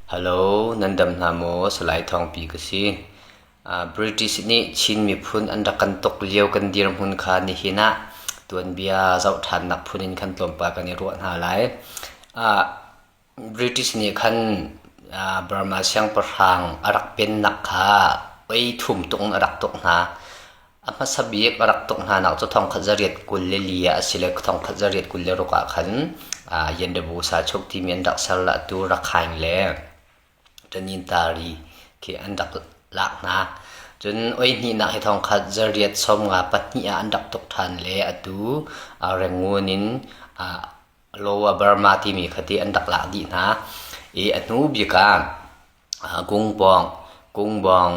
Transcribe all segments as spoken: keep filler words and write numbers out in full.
Hello, nan dam hna maw? Salai Thawngpi ka si. Aa, British nih Chin miphun an rak kan tuk lio kan dirhmun kha nihin ah tuanbia zoh ṭhannak phun in khan tlawmpal kan i ruah hna lai. Aa, British nih khan, aa, Burma siangpahrang a rak pennak kha oi thum tuk in a rak tuk hna. A hmasa bik a rak tuk hnanak cu thongkhat zariat kul le li ah a si le thongkhat zariat kul le ruk ah khan, aa, Yandabusa chuk timi an rak ser, la atu Rakhine le Tanintharyi khi an rak lak hna. Cun oi hnihnak hi thongkhat zariat sawmnga pahnih ah an rak tuk ṭhan le atu, aa, Rangoon in, aa, Lower Burma timi kha ti an rak lak dih hna. I a hnu bik ah, aa, Kungpawng, Kungpawng,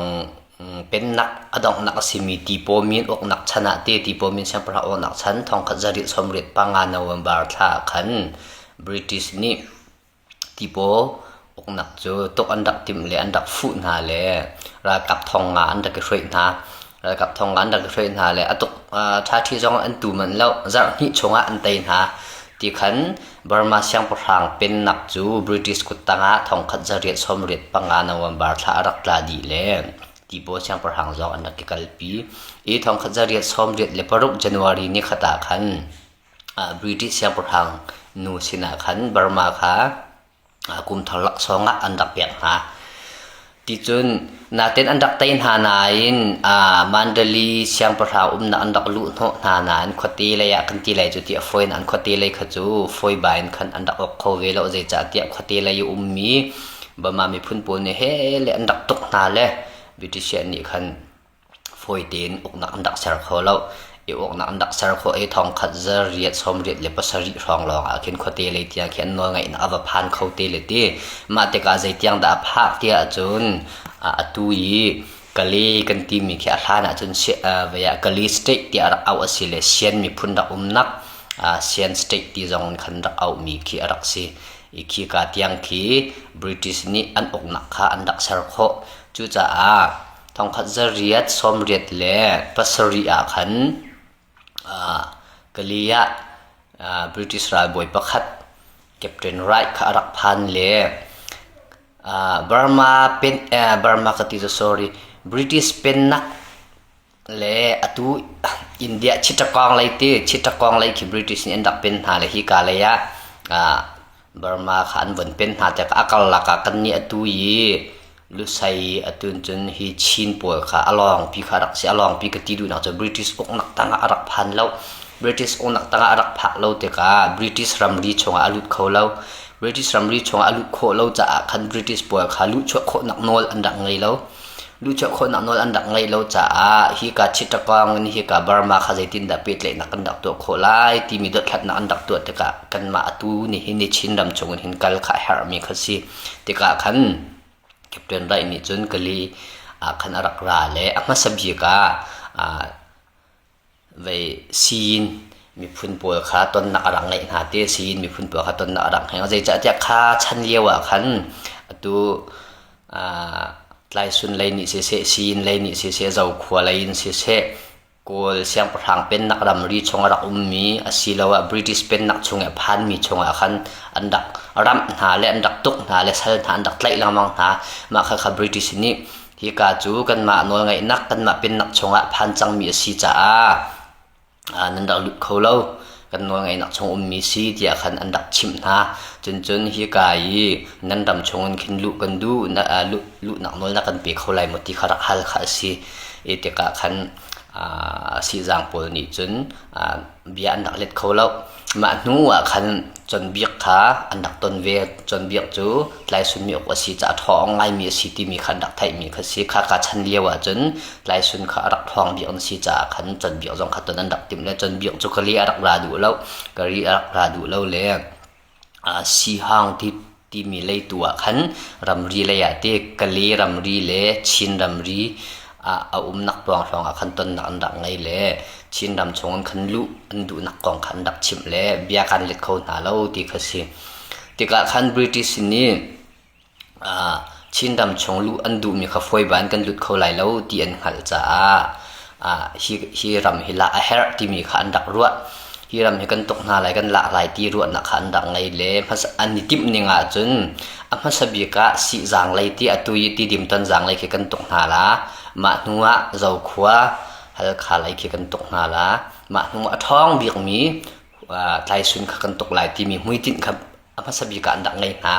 mm, pennak a donghnak a simi Tipaw Min uknak chan ah te, Tipaw Min siangpahrang uknak chan thongkhat zariat sawmriat panga November thla ah khan British nih Tipaw uknak cu tuk an rak timh le an rak fuh hna le ralkap thong nga an rak i hruaih hna. Ralkap thong nga an rak i hruaih hna le a tuk, aa, ṭha ṭhi zong an tu manh lo, zarh hnih chungah an tei hna. Ti khan Burma siangpahrang pennak cu British kut tangah thongkhat zariat sawmriat panga November thla a rak tla dih le Tipaw siangpahrang zong an rak i kalpi. I thongkhat zariat sawmriat le paruk January ni khat ah khan, aa, British siangpahrang nu sinah khan Burma kha, aa, kum thar laksawng ah an rak pek hna. Ti cun naten an rak tei hna nain, aa, Mandalay siangpahrang umnak an rak luh hnawh hna nain khuate lei ah kan ti lai cu tiah fawi in an khuate lei kha cu fawi ba in khan an rak uk kho ve lo, zeicahtiah khuate lei i ummi Burma miphun pawl nih he le an rak tuk hna le British nih khan fawi tein uknak an rak ser kho lo. I uknak an rak ser kho i thongkhat zariat sawmriat le pasarih hrawng lawng ah khin khuate lei tiang khi an nawlngaihnak a va phan kho te le ti. Mah tikah zeitiang dah a phak tiah cun, aa, atu i Kale kan timi khi a hlan ah cun si-, aa, vei ah Kale State tiah a rak auh a si le Shan miphun rak umnak, aa, Shan State ti zong in khan rak auhmi khi a rak si. I khika tiang khi British nih an uknak kha an rak ser khawh. Cucaah thongkhat zariat sawmriat le pasarih ah khan, aa, Kale ah, aa, British ralbawi pakhat, Captain Wright kha a rak phan le, aa, Burma pen, aa, Burma ka ti cu, sorry, British pennak le atu India Chittagong lei ti, Chittagong lei khi British nih an rak pen hna le hika lei ah, aa, Burma kha an von pen hna tikah a karlak ah kannih atu i Lusai, atun cun hi Chin pawl kha a lawngpi kha a rak si. A lawngpi ka ti duhnak cu British uknak tangah a rak phan lo. British uknak tangah a rak phak lo tikah British ramri chungah a lut kho lo. British ramri chungah a lut khawh lo caah khan British pawl kha luhchuah khawhnak nawl an rak ngei lo. Luhchuah khawhnak nawl an rak ngei lo caah hika Chittagong in hika Burma kha zeitindah pehtlaihnak kan rak tuah khawh lai timi dothlatnak an rak tuah tikah kanmah atu nih hin i Chin ram chung in hin kal kha a herhmi kha si. Tikah khan Captain Wright nih cun Kale ah khan a rak ra le a hmasa bik ah, aa, vei Shan miphun pawl kha tonnak a rak ngeih hna te, Shan miphun pawl kha tonnak a rak ngeih. Zeicahtiah kha chan lio ah khan atu, aa, Tlaisun lei nih siseh, Shan lei nih siseh, Zokhua lei in siseh, Kawl siangpahrang pennak ramri chung a rak ummi asiloah British pennak chung i a phanmi chungah khan an rak ramh hna le an rak tuk hna le sal hna an rak tlaih lengmang hna. Mah kha kha British nih hika cu kanmah nawlngaihnak, kanmah pennak chungah phan cangmi a si caah, aa, nan rak lut kho lo, kan nawlngaihnak chung ummi si, tiah khan an rak chimh hna. Cun cun hika i nan ram chung in khin luh kan duh, na, aa, luh, luhnak nawl na kan pe kho lai maw ti kha rak hal kha a si. I tikah khan, aa, Sihzang pawl nih cun, aa, bia an rak let kho lo. Mah hnu ah khan Conbik kha an rak ton ve. Conbik cu Tlaisun mi uk a si caah ṭhawng ngaimi a si timi kha an rak theihmi kha si. Khaka chan lio ah cun Tlaisun kha a rak ṭhawng bik an si caah khan Conbik zong kha ton an rak timh le Conbik cu Kale a rak ra duh lo, Kale a rak ra duh lo le, aa, Sihang ti, timi lei tu ah khan ramri lei ah ti Kale ramri le Chin ramri, aa, a umnak pawng hrawng ah khan tonnak an rak ngei le Chin ram chung in khan luh an duhnak kong kha an rak chimh le bia kan let kho hna lo ti kha si. Tikah khan British nih, aa, Chin ram chung luh an duhmi kha fawi ban kan lut kho lai lo ti an hngalh caah, aa, hi, hi ram hi lah a herh timi kha an rak ruah. Hi ram hi kan tuk hna lai, kan lak lai ti ruahnak kha an rak ngei le, hmasa, an i timh ning ahcun a hmasa bik ah Sih Zanglei ti, atu i Tidim Ton Zanglei khi kan tuk hna la, mah hnu ah Zokhua, Halkha lei khi kan tuk hna la, mah hnu ah a ṭhawng bikmi, aa, Tlaisun kha kan tuk lai timi hmuitinh kha a hmasa bik ah an rak ngei hna.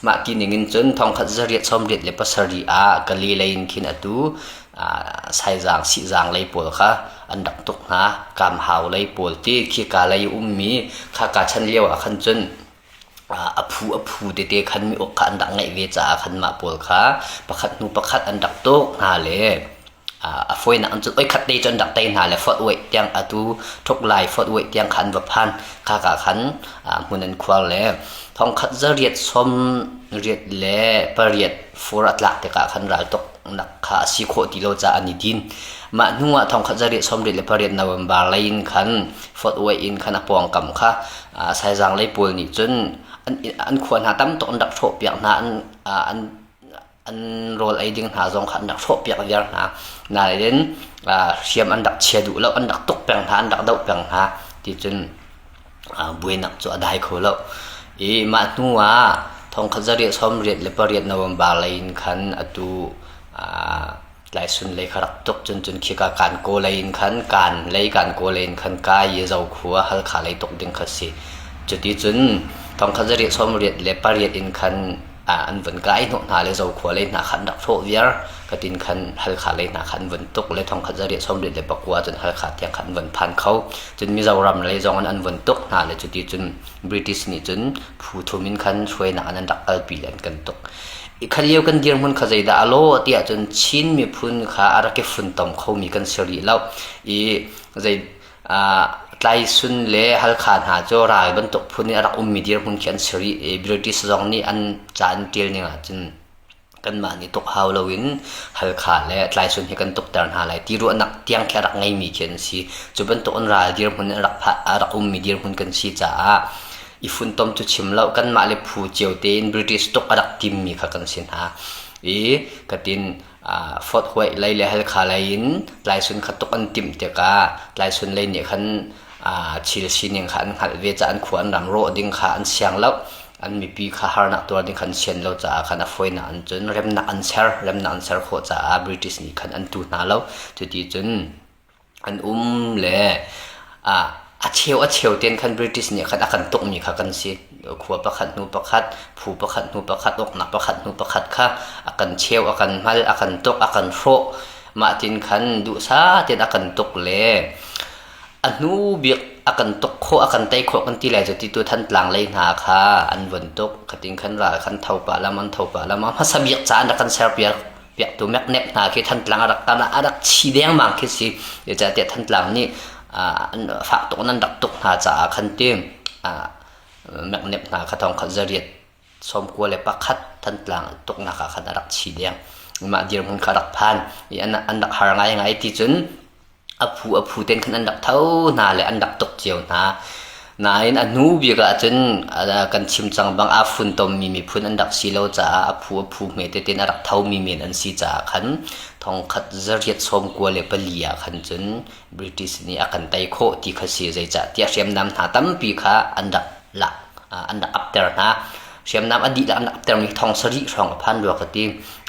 Mah ti ning in cun thongkhat zariat sawmriat le pasarih ah Kali lei in khin atu, aa, Saizang, Sihzang lei pawl kha an rak tuk hna. Kamhau lei pawl ti, khika lei ummi, khaka chan lio ah khan cun, aa, a phu, a phu tete khan mi uk kha an rak ngeih ve caah khan mah pawl kha pakhat hnu pakhat an rak tuk hna le. Aa, a fawinak an cun oikhat te cu an rak tei hna le, Fort Wayne tiang, atu Thuk Lai Fort Wayne tiang kha an va phan. Khaka khan, aa, hmun an khuar le thongkhat zariat sawmriat le pariat fur a tlak tikah khan raltuknak kha a si khawh ti lo caah an i din. Mah hnu ah thongkhat zariat sawmriat le pariat November lei in khan Fort Wayne in khan a pawngkam kha, aa, Saizang lei pawl nih cun an, an khua hna tam tuk an rak hrawhpiak hna, an, aa, an an rawl ei ding hna zong kha an rak hrawhpiak viar hna. Nain, aa, hriam an rak chia duh lo, an rak tuk peng hna, an rak doh peng hna. Ti cun, aa, buainak cu a dai kho lo. I mah hnu ah thongkhat zariat sawmriat le pariat November lei in khan atu, aa, Tlaisun lei kha rak tuk, cun, cun khika Kankaw lei in khan, Kan lei, Kankaw lei in khan kai i Zokhua, Halkha lei tuk ding kha si. Cuticun thongkhat zariat sawmriat le pariat in khan, aa, an vun kai hnawh hna le Zokhua lei hna kha an rak hrawh viar, ka tin khan Halkha lei hna kha an vun tuk le thongkhat zariat sawmriat le pakua cun Halkha tiang kha an vun phan kho. Cun Mizoram lei zong an, an vun tuk hna le cuticun British nih cun phu thum in khan hruainak an, an rak kalpi le an kan tuk. I kha lio kan dirhmun kha zeidah a law tiah cun Chin miphun kha a rak i funtom khomi kan si rih lo. I zei, aa, Tlaisun le Halkha hna cu ral bantuk phun in a rak ummi dirhmun khi an si rih. I British zong nih an ca an ṭial ning ahcun kanmah nih tuk hau loin Halkha le Tlaisun hi kan tukter hna lai ti ruahnak tiang khi a rak ngeimi khi an si. Cu bantuk in ral dirhmun in a rak phah, a rak ummi dirhmun kan si caah i funtom cu chim lo, kanmah le phu cio tein British tuk a rak timmi kha kan si hna. I ka tin, aa, Fort Wayne lei le Halkha lei in Tlaisun kha tuk an timh tikah Tlaisun lei nih khan, aa, thil sining kha an hngalh ve caah an khua an ram rawh ding kha an siang lo. An mipi kha harnak tuar ding kha an sian lo caah khan a fawinak an cun remnak an ser, remnak an ser khawh caah British nih khan an tu hna lo. Cuticun an um le, aa, a cheu, a cheu tein khan British nih khan a kan tukmi kha kan si. Khua pakhat hnu pakhat, phu pakhat hnu pakhat, uknak pakhat hnu pakhat kha a kan cheu, a kan hmal, a kan tuk, a kan hrawh. Mah tin khan duhsa tein a kan tuk le a hnu bik a kan tuk khawh, a kan tei khawh kan ti lai cu, titu Thantlang lei hna kha an vun tuk. Ka tin khan ral khan tho pah lam, an tho pah lam, a hmasa bik caah an rak kan ser piak, piaktu meknep hna khi Thantlang a rak tan ah a rak chi dengmang khi si. Zeicahtiah Thantlang nih, aa, an fak tuk, nan rak tuk hna caah khan ti, aa, meknep hna kha thongkhat zariat sawmkua le pakhat Thantlang tuknak ah khan a rak chi deng. Mah dirhmun kha a rak phan i an, an rak har ngaingai ti cun a phu, a phu tein khan an rak tho hna le an rak tuk cio hna. Nain a hnu bik ah cun, aa, kan chim cang bang a funtommi miphun an rak si lo caah a phu, a phu hme tein a rak thomi men an si caah khan thongkhat zariat sawmkua le pali ah khan cun British nih a kan tei khawh ti kha si. Zeicahtiah hriamnam hna tampi kha an rak lak, aa, an rak apter hna. Hriamnam a dihlak an rak aptermi thong sarih hrawng a phan rua ka ti.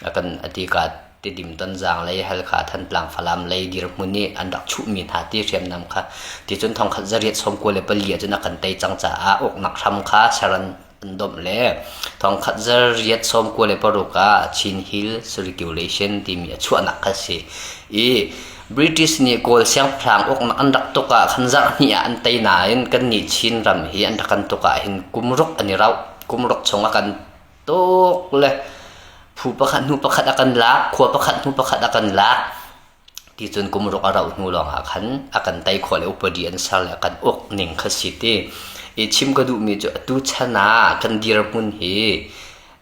A kan, a ti ka Tidim, Tonzang lei, Halkha, Thantlang, Falam lei dirhmun nih an rak chuhmi hna ti hriamnam kha. Ticun thongkhat zariat sawmkua le pali ah cun a kan tei cang caah uknak hram kha Saran an domh le thongkhat zariat sawmkua le paruk ah Chin Hill Circulation timi a chuahnak kha si. I British nih Kawl siangpahrang uknak an rak tuk ah khan zarh hnih ah an tei nain kannih Chin ram hi an rak kan tuk ah hin kum ruk an i rauh. Kum ruk chung a kan tuk le phu pakhat hnu pakhat a kan lak, khua pakhat hnu pakhat a kan lak. Ticun kum ruk a rauh hnu lawngah khan a kan tei khawh le upadi an ser le a kan uk ning kha si ti. I chim ka duhmi cu atu chan ah kan dirhmun hi,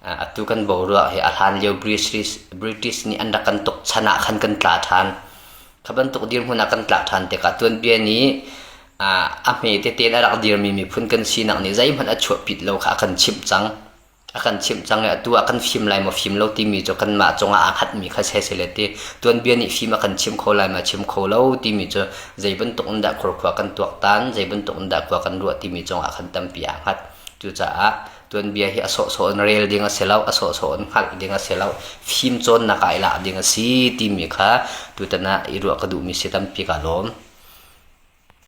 aa, atu kan boruak hi a hlan lio British, British nih an rak kan tuk chan ah khan kan tla ṭhan. Kha bantuk dirhmun ah kan tlak ṭhan tikah tuanbia nih, aa, a hme tete in a rak dirmi miphun kan sinak nih zeihmanh a chuahpit lo kha a kan chimh cang. a kan chimh cang le, atu a kan fim lai maw, fim lo timi cu kanmah cungah a hngatmi kha sese le ti. Tuanbia nih fim a kan chimh kho lai maw, chimh kho lo timi cu zei bantuk in dah khurkhua kan tuak tan, zei bantuk in dah khua kan ruah timi cungah khan tampi a hngat. Cucaah tuanbia hi a sawhsawh in rel ding a si lo, a sawhsawh in hngalh ding a si lo, fim cawnnak ah i lak ding a si timi kha tutan ah i ruah ka duhmi si tampi ka lawm.